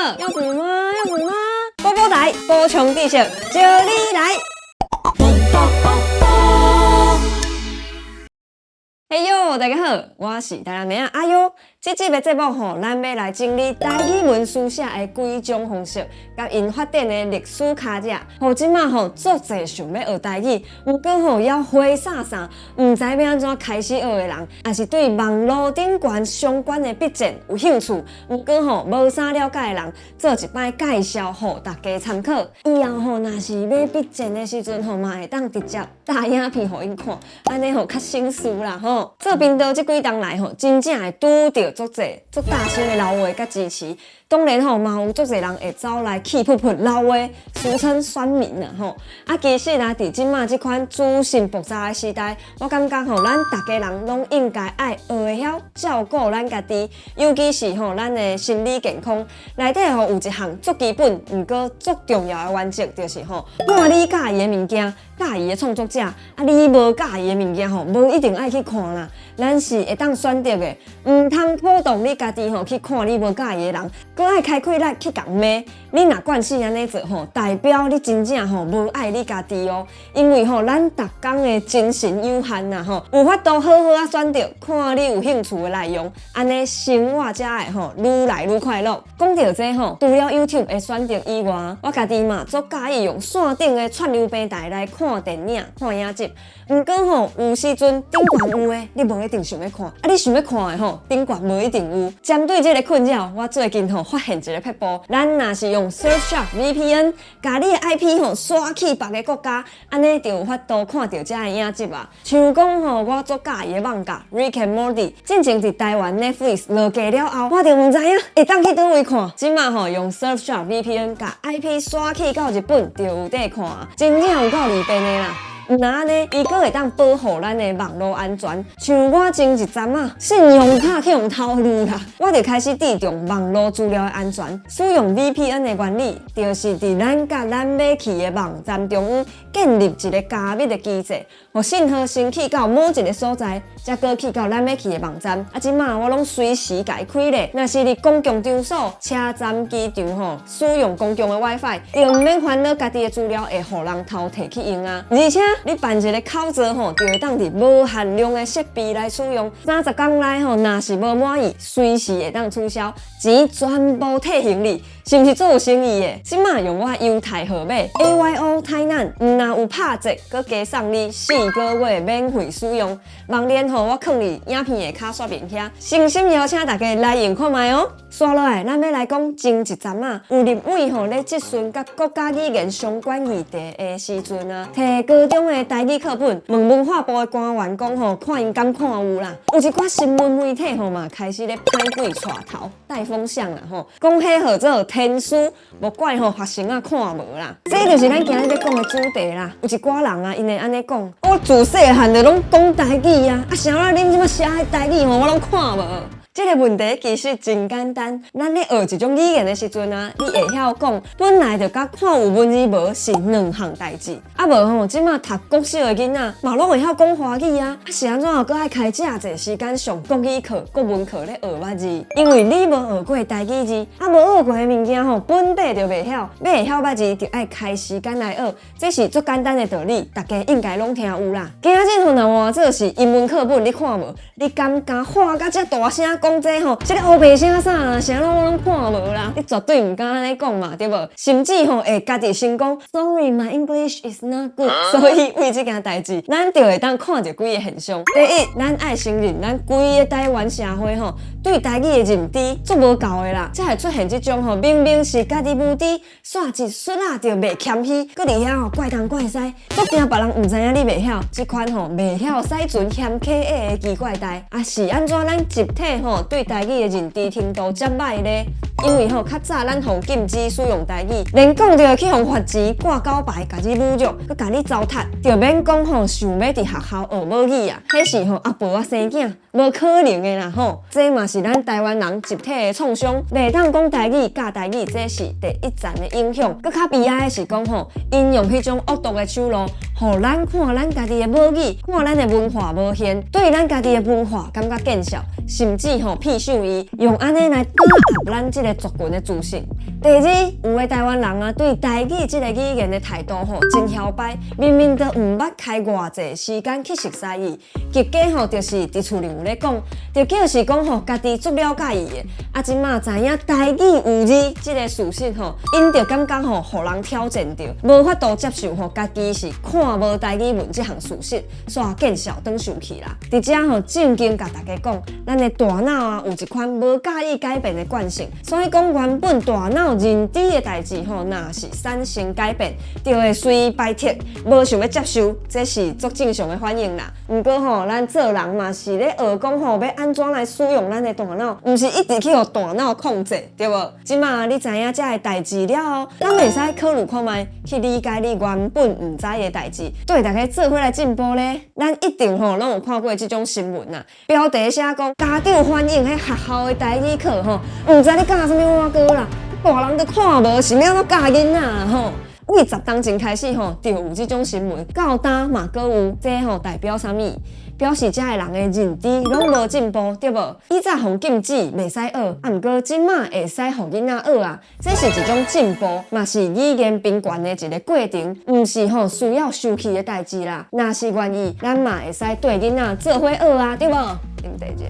猶無嗎？猶無嗎？寶寶台補充知識，招你來。寶嘿喲，大家好，我是台南妹仔阿優。這集的節目吼，咱欲來整理台語文書寫的幾種方式，佮𪜶發展的歷史跤跡。予這馬吼足濟想欲學台語，毋過吼猶花灑灑，毋知欲按怎開始學的人，抑是對網路頂懸相關的筆戰有興趣，毋過吼無啥了解的人，做一擺介紹，予大家參考。以後吼，若是買筆戰的時陣吼，嘛會當直接貼影片予𪜶看，按呢吼較省事啦吼。做頻道這幾冬來吼，真正會拄著足濟足貼心的老話佮支持。當然吼，嘛有足濟人會走來氣噗噗鬧話，俗稱酸民啦吼。啊，其實啊，佇這馬這款資訊爆炸的時代，我感覺吼，咱逐家人攏應該愛學會曉照顧咱家己，尤其是吼咱的心理健康。內底吼有一項足基本，毋過足重要的原則，就是吼，看你佮意的物件，佮意的創作者，啊，你無佮意的物件吼，無一定愛去看啦。咱是會當選擇的，毋通鼓動你家己吼去看你無佮意的人，閣愛開氣力去共罵。你若慣勢按呢做吼，代表你真正吼無愛你家己哦。因為吼，咱逐工的精神有限啦吼，有法度好好仔選擇看你有興趣的內容，按呢生活才會吼愈來愈快樂。講著這吼，除了 YouTube 的選擇以外，我家己嘛足佮意用線頂的串流平台來看電影、看影集。毋過吼，有時陣頂懸有的，你無一定想欲看；啊，你想欲看的吼，頂懸無一定有。針對這个困擾，我最近吼發現一个撇步，咱若是用 Surfshark VPN，共你的 IP 吼刷去別个國家，按呢就有法度看著遮的影集啊。像講吼，我足佮意的網咖 Rick and Morty，進前佇台灣 Netflix 落架了後，我就毋知影會當去佗位看。這馬吼用 Surfshark VPN 共 IP 刷去到日本，就有得看，真正有夠利便的啦。毋但按呢，伊閣會當保護咱的網路安全。像我前一陣仔，信用卡去予偷擄啦，我就開始注重網路資料的安全。使用 VPN 的原理，就是佇咱佮咱欲去的網站中間建立一个加密的機制，予信號先去到某一个所在，才閣去到咱欲去的網站。啊，這馬我攏隨時共伊開咧。若是佇公共場所、車站、機場吼，使用公共的 WiFi，就毋免煩惱家己的資料會予人偷提去用啊。而且你辦一个口座吼，就會當佇無限量的設備來使用。30工內吼，若是無滿意，隨時會當取消，錢全部退還你，是毋是足有誠意的？這馬用我優待號碼 AYO 台南，毋但有拍折，閣加送你4個月免費使用。網連吼，我囥佇影片的跤說明遐，誠心邀請大家來用看覓哦。紲落來，咱欲來講前一陣仔，有立委吼咧質詢佮國家語言相關議題的時陣啊，提高中的台語課本問文化部的官員講吼，看𪜶敢看有啦。有一寡新聞媒體吼嘛，開始咧歹鬼帶頭帶風向啦吼，講彼號做天書，莫怪吼學生仔看無啦。這就是咱今日欲講的主題啦。有一寡人啊，𪜶會按呢講，我自細漢就攏講台語啊，啊，啥物恁這馬寫彼台語吼，我攏看無。這个問題其實真簡單，咱咧學一種語言的時陣啊，你會曉講，本來就佮看有文字無是兩項代誌。啊無吼，這馬讀國小的囡仔嘛攏會曉講華語啊，啊是按怎閣愛開遮濟時間上國語課、國文課咧學捌字？因為你無學過台語字，啊無學過的物件吼，本底就袂曉，欲會曉捌字，就愛開時間來學，這是足簡單的道理，大家應該攏聽有啦。今日吼若換做是英文課本，你看無？你敢敢喊甲遮大聲講這吼？這个烏白寫啥啦？啥攏我攏看無啦！你絕對毋敢按呢講嘛，對無？甚至吼會家己先講 Sorry, my English is not good。所以為這件代誌，咱就會當看著幾個現象。第一，咱愛承認，咱規个台灣社會吼，對台語的認知足無夠的啦，才會出現這種吼，明明是家己無知，煞一媠仔就袂謙虛，閣佇遐吼怪東怪西，足驚別人毋知影你袂曉，這款吼袂曉駛船嫌溪矮的奇怪代，啊是按怎咱集體吼對台語的認知程度遮䆀咧？因為吼較早咱予禁止使用台語，連講著會去予罰錢、掛狗牌、共你侮辱，閣共你糟蹋，就免講吼想欲佇學校學母語啊，彼是吼阿婆仔生囝，無可能的啦吼！這嘛是咱台灣人集體的創傷，袂當講台語教台語，這是第一層的影響。閣較悲哀的是講吼，𪜶用彼種惡毒的手路，予咱看咱家己的母語，看咱的文化無現，對咱家己的文化感覺見笑，甚至吼吼騙受伊，用按呢來打壓咱這个族群的資訊。第二，有的台灣人啊，對台語這个語言的態度吼真囂擺，明明都毋捌開偌濟時間去熟似伊，結果吼就是佇厝裡有咧講，就叫是講吼家己足了解伊的。啊，這馬知影台語有字這个事實吼，𪜶就感覺吼予人挑戰著，無法度接受吼家己是看無台語文這項事實，煞見笑轉生氣啦。佇遮吼正經共大家講，咱的大腦啊有一款無佮意改變的慣性，所以講原本大腦認知的代誌吼，若是產生改變，就會隨排斥，無想欲接受，這是足正常的反應啦。毋過吼，咱做人嘛是咧學講吼，欲按怎來使用咱的大腦，毋是一直去予大腦控制，對無？這馬你知影這个代誌了後，咱會使考慮看覓去理解你原本毋知的代誌，對大家做伙來進步咧。咱一定吼攏有看過這種新聞啊，標題寫講家長反映彼學校的台語課吼，毋知咧教啥物碗糕啦，大人都看無，是欲按怎教囡仔吼？對10冬前開始吼，就有這種新聞，到今嘛閣有，這吼代表啥物？表示這个人的認知攏無進步，對無？以前予禁止袂使學，啊，毋過這馬會使予囡仔學啊，這是一種進步，嘛是語言平權的一个過程，毋是吼需要生氣的代誌啦。若是願意，咱嘛會使綴囡仔做伙學啊，對無？啉茶者。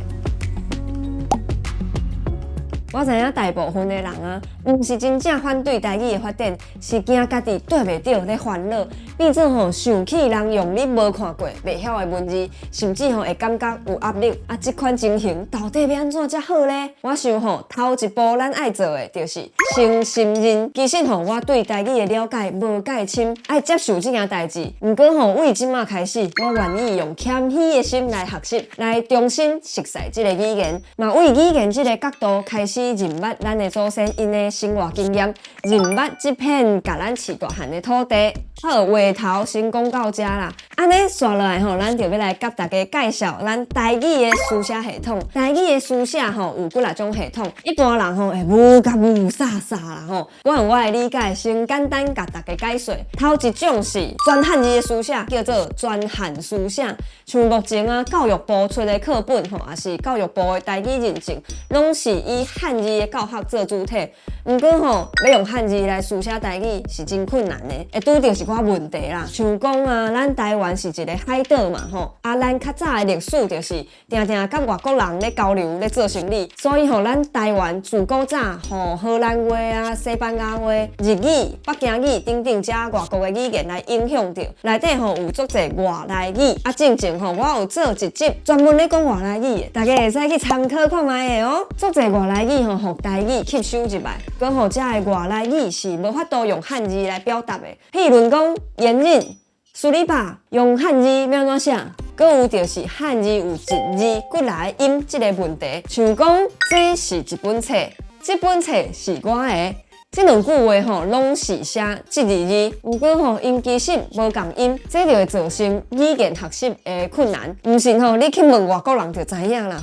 我知影大部分的人啊，毋是真正反對台語的發展，是驚家己綴袂著咧煩惱，變做吼想起人用你無看過、袂曉的文字，甚至吼會感覺有壓力。啊，這款情形到底欲按怎才好咧？我想吼，頭一步咱愛做的，就是先承認，其實吼我對台語的了解無蓋深，愛接受這件代誌。毋過吼，對這馬開始，我願意用謙虛的心來學習，來重新熟悉這个語言，嘛對語言這个角度開始認捌咱的祖先𪜶的生活經驗，認捌這片共咱飼大漢的土地。好，話頭先講到遮啦，按呢紲落來吼，咱就欲來共大家介紹咱台語的書寫系統。台語的書寫吼有幾若種系統，一般人吼會霧共霧煞煞啦吼。我用我的理解，先簡單共大家解說。頭一種是全漢字的書寫，叫做全漢書寫。像目前啊，教育部出的課本吼，抑是教育部的台語認證，攏是以漢字的教學做主體。毋過吼，欲用漢字來書寫台語是真困難的，會拄著一寡問題啦。像講啊，咱台灣是一个海島嘛吼，啊，咱較早的歷史就是定定佮外國人咧交流咧做生意，所以吼，咱台灣自古早予荷蘭話啊、西班牙話、日語、北京語等等遮外國的語言來影響著，內底吼有足濟外來語。啊，進前吼，我有做一集專門咧講外來語的，大家會使去參考看覓的哦。足濟外來語吼，予台語吸收入來，閣吼遮个外來語是無法度用漢字來表達的。譬如講，鹽刃、斯里巴用漢字欲按怎寫？閣有就是漢字有一字幾若个音這个問題，像講這是一本冊，這本冊是我的。這兩句話吼，攏是寫這二字，毋過吼，𪜶其實無仝音，這就會造成語言學習的困難。毋信吼，你去問外國人就知影啦。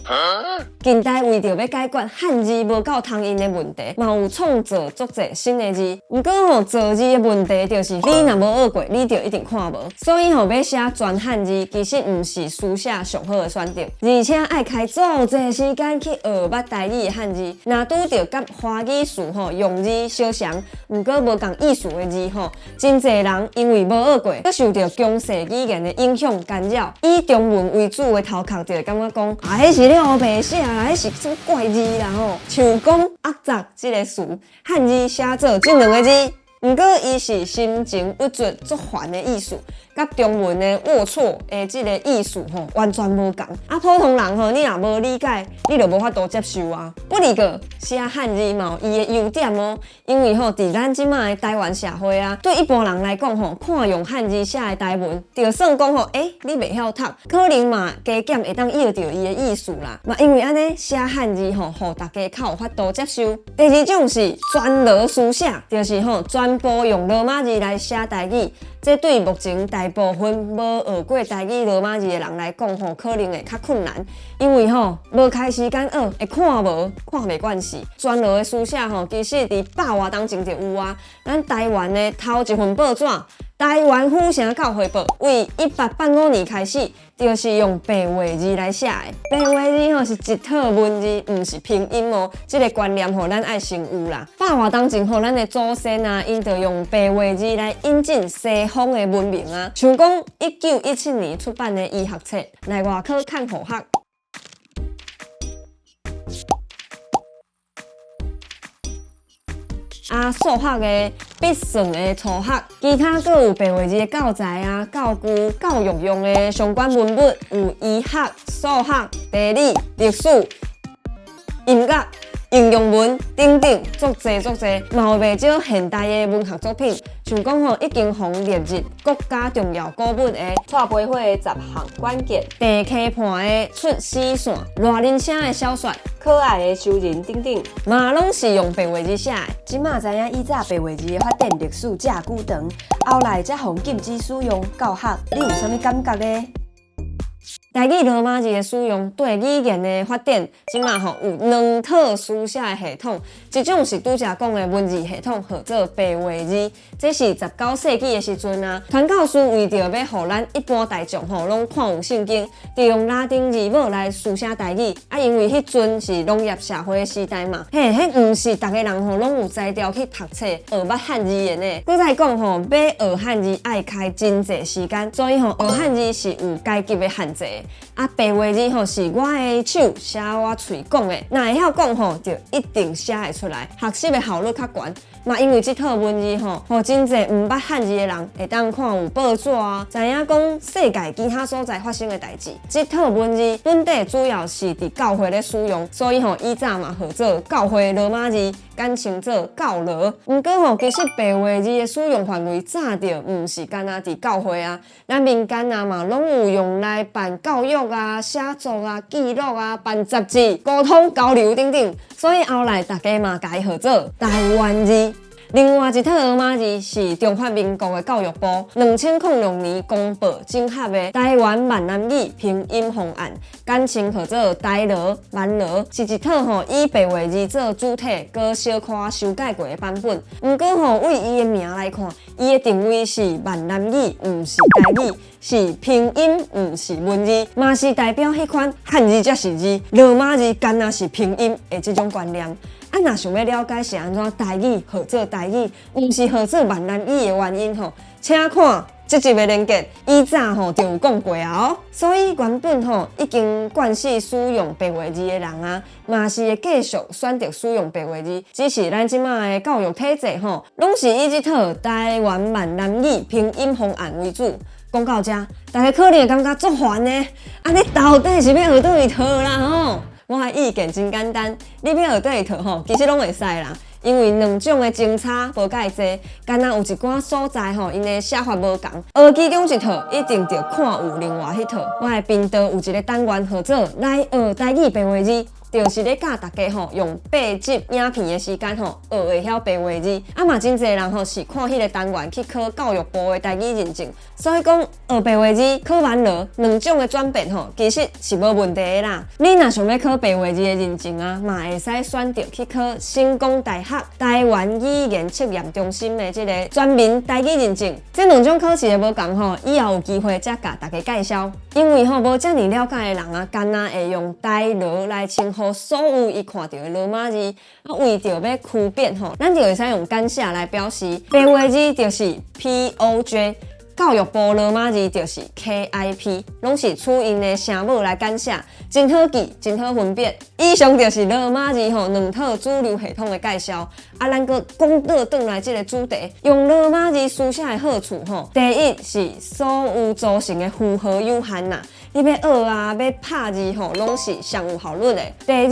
近代為著欲解決漢字無夠通用的問題，嘛有創造足濟新的字。毋過吼，造字的問題就是你若無學過，你就一定看無。所以吼，欲寫全漢字，其實毋是書寫上好的選擇，而且愛開足濟時間去學捌台語的漢字。若拄著佮華語詞吼用字相像，毋過無仝意思的字吼，真濟人因為無學過，閣受著強勢語言的影響干擾，以中文為主的頭殼就會感覺講啊，彼是咧烏白寫啦，彼是啥物怪字啦吼。像講壓鑿這个詞，漢字寫做這兩个字，毋過伊是心情鬱卒足煩的意思，佮中文的齷齪的這个意思吼完全無仝。啊，普通人吼，你若無理解，你就無法度接受啊。不離個寫漢字嘛有伊的優點哦，因為吼佇咱這馬的台灣社會啊，對一般人來講吼，看用漢字寫的台文，就算講吼，欸，你袂曉讀，可能嘛加減會當意著伊的意思啦。嘛因為按呢寫漢字吼，予大家較有法度接受。第二種是全羅書寫，就是吼全部用羅馬字來寫台語。這對目前大部分無學過台語羅馬字的人來講吼，可能會較困難，因為吼無開時間學，會看無看袂慣勢。全羅的書寫吼，其實佇百外冬前就有啊。咱台灣的頭一份報紙《台灣府城教會報為1885年開始，就是用白話字來寫的。白話字吼是一套文字，毋是拼音哦。這個觀念吼，咱愛先有啦。百外冬前吼，咱的祖先啊，𪜶就用白話字來引進西方的文明啊。像講1917年出版的醫學冊《內外科看護學》。啊，數學的筆算的初學，其他閣有白話字的教材啊、教具、教育用的相關文物，有醫學、數學、地理、歷史、音樂、應用文等等，足濟足濟，嘛有袂少現代的文學作品，像講吼已經予列入國家重要古物的《蔡培火的十項關鍵》、鄭溪畔的出死線、賴林聲的小說、可愛的仇人等等，嘛攏是用白話字寫的。這馬知影以早白話字的發展歷史遮久長，後來才予禁止使用教學，你有啥物感覺呢？台語羅馬字的使用對語言的發展，這馬吼有兩套書寫的系統，一種是拄才講的文字系統，號做白話字。這是19世紀的時陣啊，傳教士為著欲予咱一般大眾吼攏看有聖經，就用拉丁字母來書寫台語。啊，因為彼陣是農業社會的時代嘛，嘿，彼毋是逐个人吼攏有才調去讀冊學捌漢字的呢。閣再講吼，欲學漢字愛開真濟時間，所以吼學漢字是有階級的限制。啊，白話字吼是我的手寫我喙講的，若會曉講吼，就一定寫會出來，學習的效率較懸。嘛，因為這套文字吼，予真濟毋捌漢字的人會當看有報紙啊，知影講世界其他所在發生的代誌。這套文字本底主要是佇教會咧使用，所以吼以早嘛號做教會羅馬字，簡稱做教羅。毋過吼，其實白話字的使用範圍早就毋是干焦佇教會啊，咱民間啊嘛攏有用來辦教育啊、寫作啊、記錄啊、辦雜誌、溝通交流等等。所以後來大家嘛共伊號做台灣字。另外一套羅馬字是中華民國的教育部2006年公布整合的台灣閩南語拼音方案，簡稱號做台羅、閩羅，是一套吼以白話字做主體，閣小可修改過的版本。毋過吼，對伊的名來看，伊的定位是閩南語，毋是台語，是拼音，毋是文字，嘛是代表彼款漢字才是字，羅馬字干焦是拼音的這種觀念。啊，若想欲了解是按怎台語號做台語，毋是號做閩南語的原因吼，請看這集的連結，以早吼就有講過啊哦。所以原本吼已經慣勢使用白話字的人啊，嘛是會繼續選擇使用白話字。只是咱這馬的教育體制吼，攏是以這套台灣閩南語拼音方案為主。講到這，大家可能會感覺足煩的，啊，你到底是欲學佗一套啦吼？我的意見真簡單，你欲學佗一套吼，其實攏會使啦。因為兩種的相差無蓋濟，干焦有一寡所在吼，𪜶的寫法無仝，學其中一套，一定著看有另外彼套。我的頻道有一個單元號做來學台語白話字，就是咧教大家吼用8集影片的時間吼學會曉白話字。啊嘛真濟人吼是看彼個單元去考教育部的台語認證，所以講學白話字考閩羅兩種的轉變吼，其實是無問題的啦。你若想欲考白話字的認證啊，嘛會使選擇去考成功大學台灣語言測驗中心的這個全民台語認證。這兩種考試的無仝吼，以後有機會才共大家介紹。因為吼無遮爾了解的人啊，干焦會用台羅來稱呼所有伊看著的羅馬字，啊，為著欲區別吼，咱就會使用簡寫來表示，白話字就是 POJ，教育部羅馬字就是 KIP，攏是取𪜶的聲母來簡寫，真好記，真好分辨。以上就是羅馬字吼兩套主流系統的介紹。啊，咱閣講倒轉來這个主題，用羅馬字書寫的好處吼，第一是所有組成的符號有限啦，你欲學啊，欲拍字吼，攏是上有效率的。第二，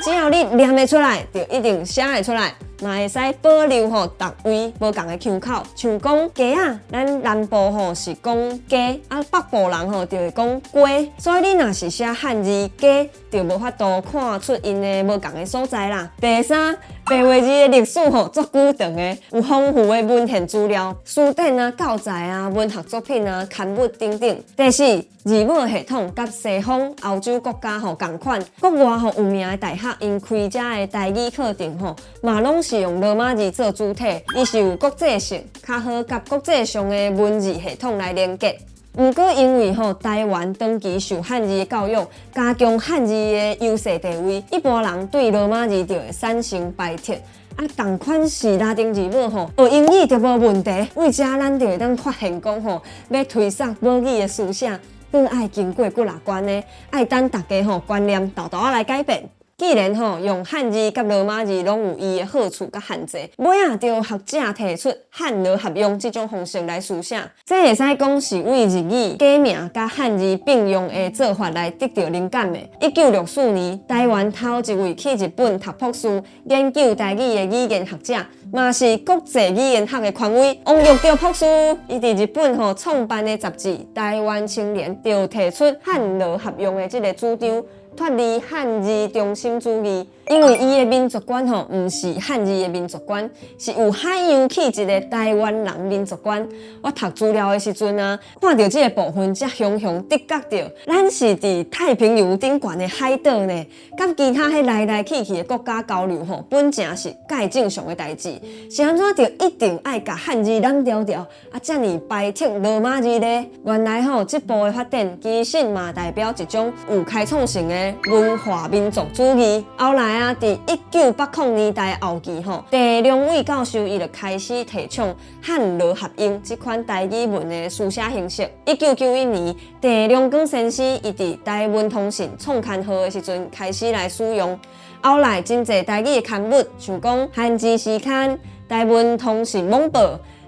只要你念會出來，就一定寫會出來。嘛會使保留吼，逐位無仝的腔口，像講雞仔，咱南部吼是講雞，啊北部人吼就會講雞，所以你若是寫漢字雞，就無法度看出𪜶的無仝的所在啦。第三，白話字的歷史吼足久長的，有豐富的文獻資料、辭典啊、教材啊、文學作品啊、刊物等等。第四，字母系統佮西方歐洲國家吼仝款，國外吼有名的大學𪜶開遮的台語課程吼，嘛攏是是用羅馬字做主體，伊是有國際性，較好佮國際上的文字系統來連結。毋過因為吼台灣長期受漢字的教育，加強漢字的優勢地位，一般人對羅馬字就會產生排斥。啊，仝款是拉丁字母吼，學英語就無問題。為這咱就會當發現講吼，欲推捒母語的書寫，閣愛經過幾若關呢，愛等大家吼觀念沓沓仔來改變。既然吼用漢字佮羅馬字攏有伊的好處佮限制，尾仔就有學者提出漢羅合用這種方式來書寫，這會使講是為日語改名佮漢字並用的做法來得著靈感的。1964年，台灣頭一位去日本讀博士研究台語的語言學者，嘛是國際語言學的權威王玉著博士，伊佇日本吼創辦的雜誌《台灣青年》就提出漢羅合用的這个主張。脫離漢字中心主義，因為伊的民族觀吼，毋是漢字的民族觀，是有海洋氣質的台灣人民族觀。我讀資料的時陣啊，看著這个部分，才雄雄直覺著，咱是佇太平洋頂懸的海島呢，佮其他彼來來去去的國家交流吼，本正是蓋正常的代誌，是按怎就一定愛共漢字攬牢牢，啊，遮爾排斥羅馬字呢？原來吼，這步的發展其實嘛代表一種有開創性的文化民族主義。後來啊，佇1980年代後期吼，鄭良偉教授伊就開始提倡漢羅合用這款台語文的書寫形式。1991年，鄭良光先生伊佇台文通信創刊號的時陣開始來使用。後來真濟台語的刊物，像講《漢字時刊》、《台文通信網報》、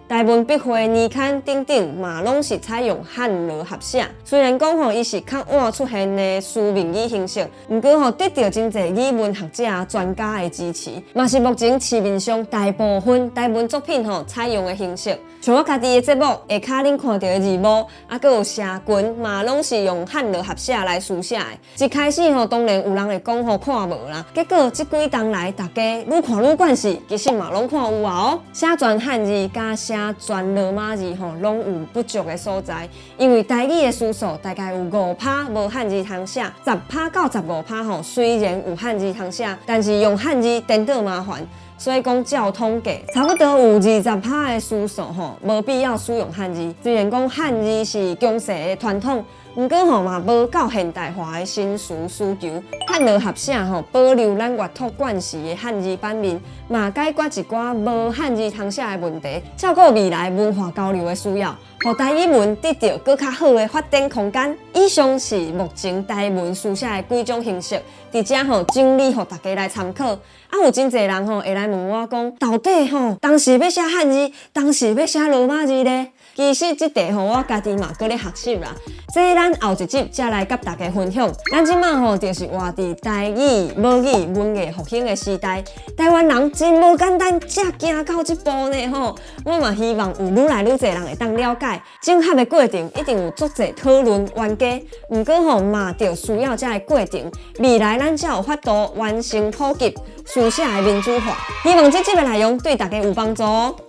台文筆會年刊等等，嘛攏是採用漢羅合寫。雖然講吼，伊是較晚出現的書面語形式，毋過吼得著真濟語文學者專家的支持，嘛是目前市面上大部分台文作品吼採用的形式。像我家己的節目下跤恁看著的字幕，啊，閣有社群，嘛攏是用漢羅合寫來書寫的。一開始吼，當然有人會講吼看無啦，結果這幾冬來，大家愈看愈慣勢，其實嘛攏看有啊哦。寫全漢字佮寫全羅馬字吼，攏有不足的所在，因為台語的詞數大概有5趴無漢字通寫，10趴到15趴吼，雖然有漢字通寫，但是用漢字顛倒麻煩。所以講照統計，差不多有20趴的詞數吼，無必要使用漢字。雖然講漢字是強勢的傳統，毋過吼嘛無夠現代化的新詞需求。漢羅合寫吼，保留咱閱讀慣勢的漢字版面，嘛解決一寡無漢字通寫的問題，照顧未來文化交流的需要，予台語文得著閣較好的發展空間。以上是目前台文書寫的幾種形式，佇遮吼整理予大家來參考。啊，有真濟人吼會來問我講，到底吼當時欲寫漢字，當時欲寫羅馬字咧？其實這題吼，我家己嘛閣咧學習啦。這咱後一集才來佮大家分享。咱這馬吼就是活佇台語母語文藝復興的時代，台灣人真無簡單，才行到這步呢吼。我嘛希望有愈來愈濟人會當了解，整合的過程一定有足濟討論冤家，毋過吼嘛著需要這个過程，未來咱才有法度完成普及書寫的民主化。希望這集的內容對大家有幫助。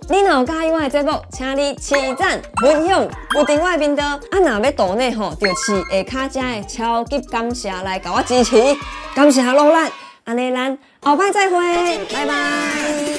你若有佮意我的節目，請你揤讚、分享、有訂我的頻道。啊，若欲抖內吼，就飼下跤遮的超級感謝來共我支持，感謝努力。按呢，咱後擺再會，拜拜。